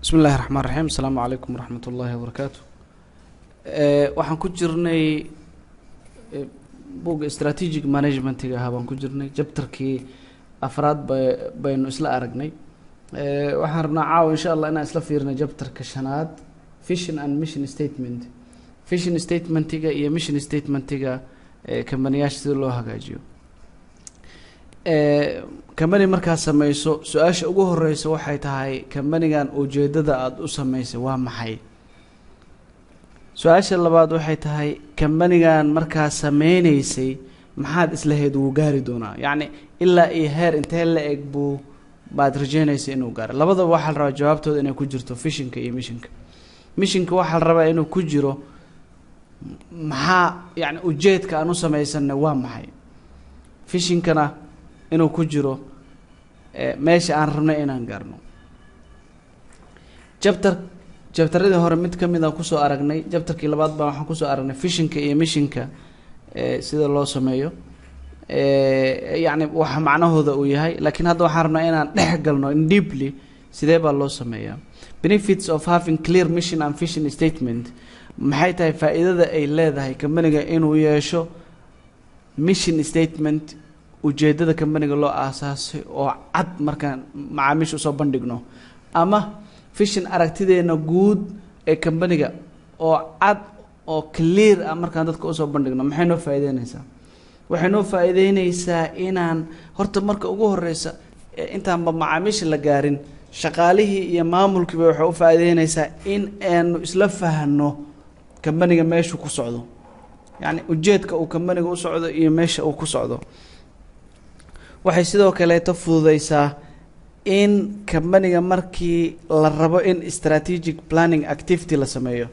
Bismi illahi raxmaan raxiim. Asalaamu calaykum waraxmat ullaahi wabarakaatu. Waxaan ku jirnay buugga strategic managementiga ahaa baan ku jirnay, chapterkii afraad ba baynu isla aragnay. Waxaan rabnaa caawa insha Allah inaan isla fiirino chapterka shanaad, vision and mission statement, vision statementiga iyo mission statementiga kambaniyaasha sida loo hagaajiyo. Company markaad sameyso, su-aasha ugu horeysa waxay tahay: companigan ujeedada aada u sameysay waa maxay? Su-aasha labaad waxay tahay: companigan markaa sameyneysay maxaad islahayd wuu gaari doonaa? Yacni ilaa iyo heer intee la eg buu baad rajeynaysa inuu gaaro? Labadaba waxaa la rabaa jawaabtooda inay ku jirto visionka iyo missionka. Missionka waxaa la rabaa inuu ku jiro maxaa, yani ujeedka aan u sameysanay waa maxay, visionkana inuu ku jiro meesha aan rabnay inaan gaarno. Chapteradii hore mid kamid a kusoo aragnay, chapterkii labaad baa waxaan kusoo aragnay visionka iyo missionka sida loo sameeyo, yacni waxa macnahooda uu yahay. Laakiin hadda waxaan rabnaa inaan dhex galno in deeply, sidee baa loo sameeyaa. Benefits of having clear mission and vision statement. Maxay tahay faa-iidada ay leedahay companiga inuu yeesho mission statement, ujeedada companiga loo aasaasay oo cad markaan macaamiisha usoo bandhigno, ama vision, aragtideena guud ee companiga oo cad oo clear ah markaan dadka usoo bandhigno? Maxay noo faa'iideyneysaa? Waxay noo faa'iideyneysaa inaan horta marka ugu horeysa, intaanba macaamiisha la gaarin, shaqaalihii iyo maamulkiiba waxay u faa'iideyneysaa in aanu isla fahno companiga meeshuu ku socdo, yacni ujeedka uu companiga u socdo iyo meesha uu ku socdo. Waxay sidoo kaleeto fududeysaa in companiga markii la rabo in strategic planning activity la sameeyo,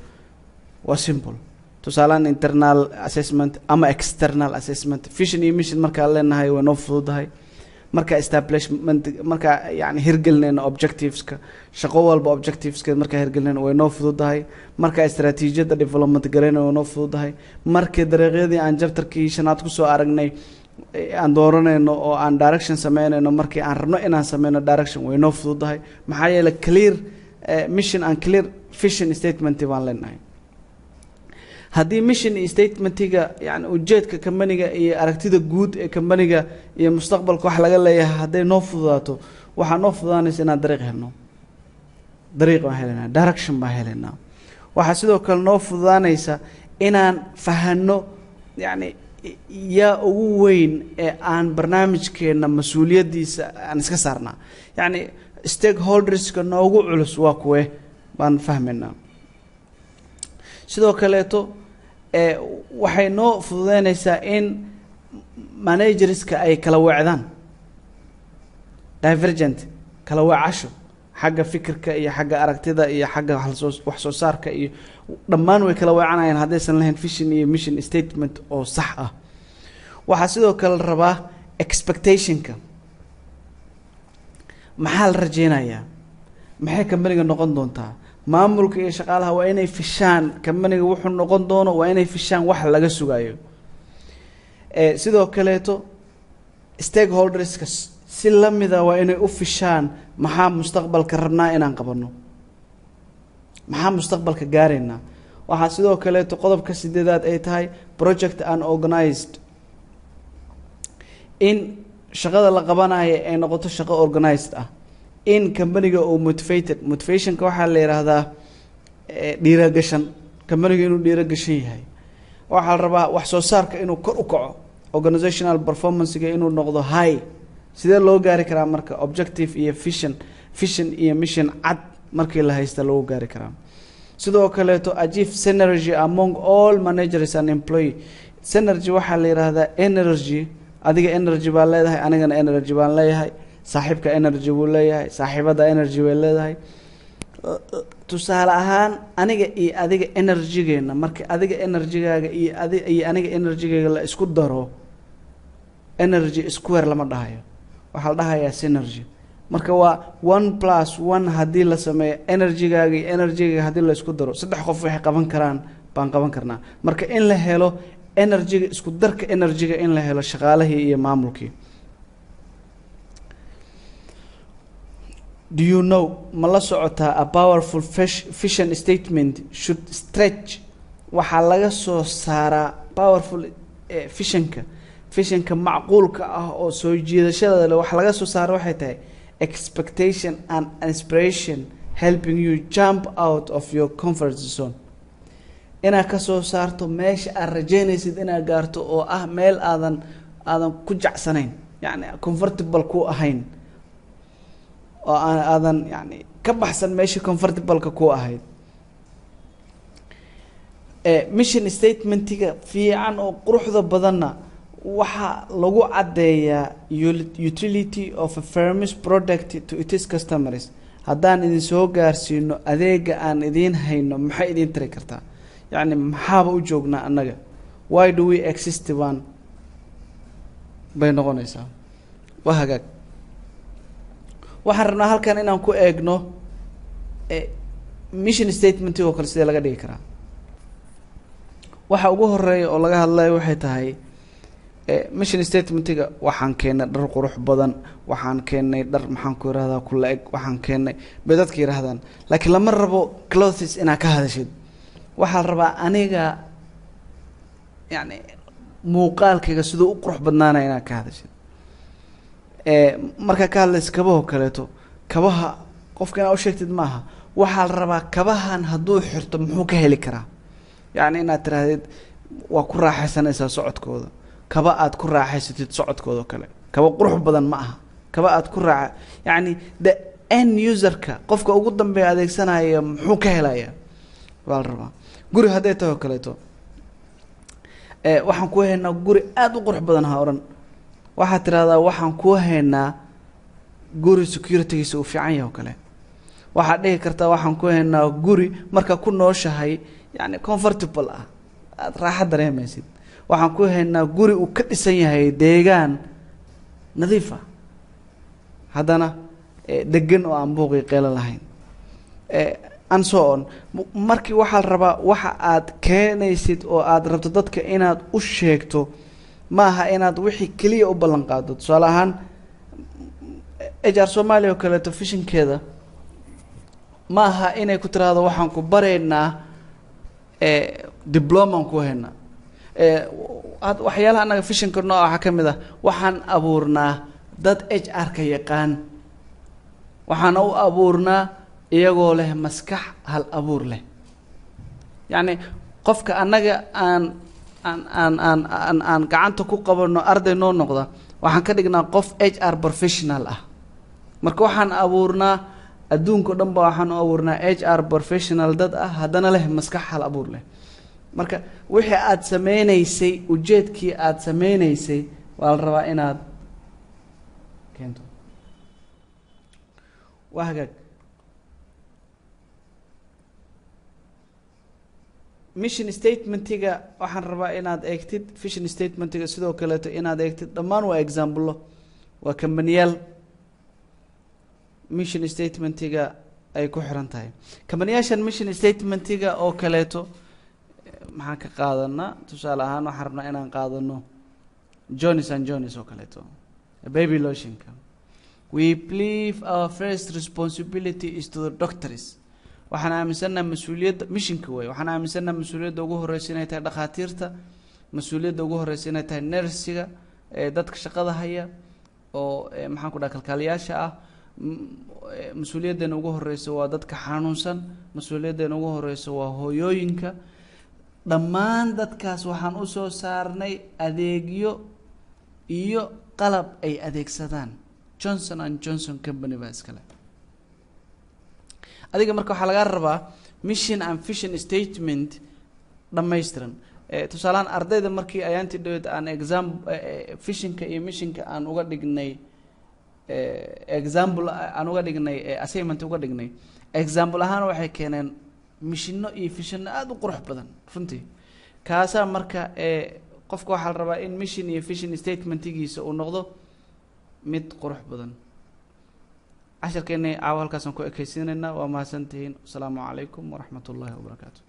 waa simple. Tusaalehaan internal assessment ama external assessment, vision iyo mission markaan leenahay way noo fududahay. Marka establishment, markaa yani hirgelinayno objectiveska, shaqo walba objectiveskeed markaa hirgelinayno, way noo fududahay. Marka istaraatiijiyadda development garayna, way noo fududahay. Markii dariiqyadii aan chapterkii shanaad kusoo aragnay aan dooranayno oo aan direction sameynayno, markii aan rabno inaan sameyno direction, way noo fududahay. Maxaa yeelay clear mission and clear vision statement baan leenahay. Haddii mission iyo statementiga, yani ujeedka companiga iyo aragtida guud ee companiga iyo mustaqbalka wax laga leeyahay, hadday noo fududaato, waxaa noo fududaanaysa inaan dariiq helno. Dariiq baan helaynaa, direction baan helaynaa. Waxaa sidoo kale noo fududaanaysa inaan fahano, yacni yaa ugu weyn ee aan barnaamijkeena mas-uuliyaddiisa aan iska saarnaa, yacni stakeholderska noogu culus waa kuwe baan fahmaynaa. Sidoo kaleeto waxay noo fududeynaysaa in managerska ay kala weecdaan, divergent, kala weecasho xagga fikirka iyo xagga aragtida iyo xagga wax soo saarka iyo dhammaan way kala weecanayaan haddaysan lahayn vision iyo mission statement oo sax ah. Waxaa sidoo kale rabaa expectationka, maxaa la rajeynayaa, maxay companiga noqon doontaa? Maamulka iyo shaqaalaha waa inay fishaan companiga wuxuu noqon doono, waa inay fishaan wax laga sugayo. Sidoo kaleeto stakeholderska si lamida waa inay u fishaan maxaa mustaqbalka rabnaa inaan qabano, maxaa mustaqbalka gaaraynaa. Waxaa sidoo kaleeto qodobka sideedaad ay tahay project and organized, in shaqada la qabanayo ay noqoto shaqo organized ah, in companiga uu motivated. Motivationka waxaa la yidhaahdaa dhiiragashan, companiga inuu dhiiragashan yahay. Waxaa la rabaa wax soo saarka inuu kor u kaco, organizational performancega inuu noqdo high. Sidee loo gaari karaa marka? Objective iyo vision iyo mission cad markii la haysta lagu gaari karaa. Sidoo kaleeto achieve synergy among all managers and employee. Synergy waxaa la yidhaahdaa energy. Adiga energy baa leedahay, anigana energy baan leeyahay, saaxiibka energy buu leeyahay, saaxiibada energy bay leedahay. Tusaale ahaan aniga iyo adiga energygeena, marka adiga energygaaga iyo adi iyo aniga energygeyga la isku daro, energy square lama dhahayo, waxaa la dhahayaa synergy. Marka waa 1 plus 1 haddii la sameeyo, energygaaga iyo energygayga haddii la isku daro, saddex qof waxay qaban karaan baan qaban karnaa. Marka in la helo energyga, isku darka energyga in la helo shaqaalihii iyo maamulkii. Do you know, ma la socotaa, a powerful vision statement should stretch, waxaa laga soo saaraa powerful visionka, visionka macquulka ah oo soo jiidashada leh, waxaa laga soo saara waxay tahay expectation and inspiration, helping you jump out of your comfort zone, inaad ka soo saarto meesha aad rajeynaysid inaad gaarto, oo ah meel aadan ku jacsanayn, yacni comfortable ku ahayn, oo aan aadan yani ka baxsan meeshii comfortableka ku ahayd. Mission statementiga fiican oo quruxda badanna waxaa lagu caddeeyaa utility of a firm's product to its customers. Haddaan idin soo gaarsiino adeega aan idiin hayno, maxay idiin tari kartaa? Yacni maxaaba u joognaa annaga? Why do we exist baan bay noqonaysaa. Waa hagaag. Waxaan rabnaa halkan inaan ku eegno mission statement oo kale sidee laga dhigi karaa. Waxa ugu horeeya oo laga hadlayo waxay tahay mission statementiga: waxaan keennay dhar qurux badan, waxaan keennay dhar, maxaan ku yihahdaa, kula eg, waxaan keennay, bay dadka yidhahdaan. Laakiin lama rabo clothes inaad ka hadashid. Waxaa la rabaa aniga yani muuqaalkayga siduu u qurux badnaanaya inaad ka hadashid. Markaa ka hadlaysa kabahoo kaleeto, kabaha qofka inaad usheegtid maaha. Waxaa la rabaa kabahan hadduu xirto muxuu ka heli karaa? Yacni inaad tirahdid waa ku raaxaysanaysaa socodkooda, kaba aad ku raaxaysatid socodkooda oo kale. Kaba qurux badan ma aha, kaba aad ku raaxa, yacni the end userka, qofka ugu dambeeya adeegsanaya, muxuu ka helaya waa la rabaa. Guri hadday tahay oo kaleeto, waxaan ku haynaa guri aada u qurux badan ha odhan. Waxaad tirahdaa waxaan ku haynaa guri securitygiisa uu fiican yahay oo kale. Waxaad dhihi kartaa waxaan ku haynaa guri markaa ku nooshahay yani comfortable ah, aada raaxo dareemaysid. Waxaan ku haynaa guri uu ka dhisan yahay deegaan nadiif ah, haddana degan oo aan buuqii qeelo lahayn, and so on. Markii waxaa la rabaa waxa aad keenaysid oo aad rabto dadka inaad u sheegto, ma aha inaad wixii keliya u ballan qaado. Tusaale ahaan, HR Soomaaliya oo kaleeto visionkeeda ma aha inay ku tiraahdo waxaan ku baraynaa, diplomaan ku haynaa. Waxyaalaha annaga visionka noo waxaa ka mid ah waxaan abuurnaa dad HR ka yaqaan, waxaana u abuurnaa iyagoo leh maskax hal abuur leh. Yacni qofka annaga aan gacanta ku qabano, arday noo noqda, waxaan ka dhignaa qof HR professional ah. Marka waxaan abuurnaa adduunka o dhan ba waxaan u abuurnaa HR professional dad ah, haddana leh maskax hal abuur leh. Marka wixii aad sameyneysay, ujeedkii aad sameyneysay waa la rabaa inaad keento. Waa hagaag. Mission statementiga waxaan rabaa inaad eegtid, vision statementiga sidoo kaleeto inaad eegtid. Dhammaan waa exampleo, waa kambaniyaal mission statementiga ay ku xiran tahay. Kambaniyaashan mission statementiga oo kaleeto maxaan ka qaadanaa? Tusaale ahaan, waxaan rabnaa inaan qaadano Johnson and Johnson oo kaleeto, baby lotionka. We believe our first responsibility is to the doctors. Waxaan aaminsannaha mas-uuliyadda, missionka wey, waxaan aaminsannaha mas-uuliyadda ugu horeysa inay tahay dhakhaatiirta, mas-uuliyadda ugu horeysa inay tahay nursiga, ee dadka shaqada haya oo maxaan ku dhaha, kalkaaliyaasha ah. Mas-uuliyaddeena ugu horeysa waa dadka xanuunsan, mas-uuliyaddeena ugu horeysa waa hooyooyinka. Dhammaan dadkaas waxaan usoo saarnay adeegyo iyo qalab ay adeegsadaan. Johnson and Johnson company baa iskale. Adiga marka waxaa lagaa rabaa mission and vision statement dhammaystiran. Tusaalehaan, ardayda markii ayaantii dhaweyd aan exam visionka iyo missionka aan uga dhignay example, aan uga dhignay assignment, uga dhignay example ahaan, waxay keeneen missiono iyo visiono aada u qurux badan runtii. Kaasaa marka qofka waxaa la rabaa in mission iyo vision statementigiisa uu noqdo mid qurux badan. Casharkeeni caawa halkaasaan ku ekeysiinaynaa. Waa mahadsantihiin. Asalaamu calaykum waraxmat ullahi wabarakaatu.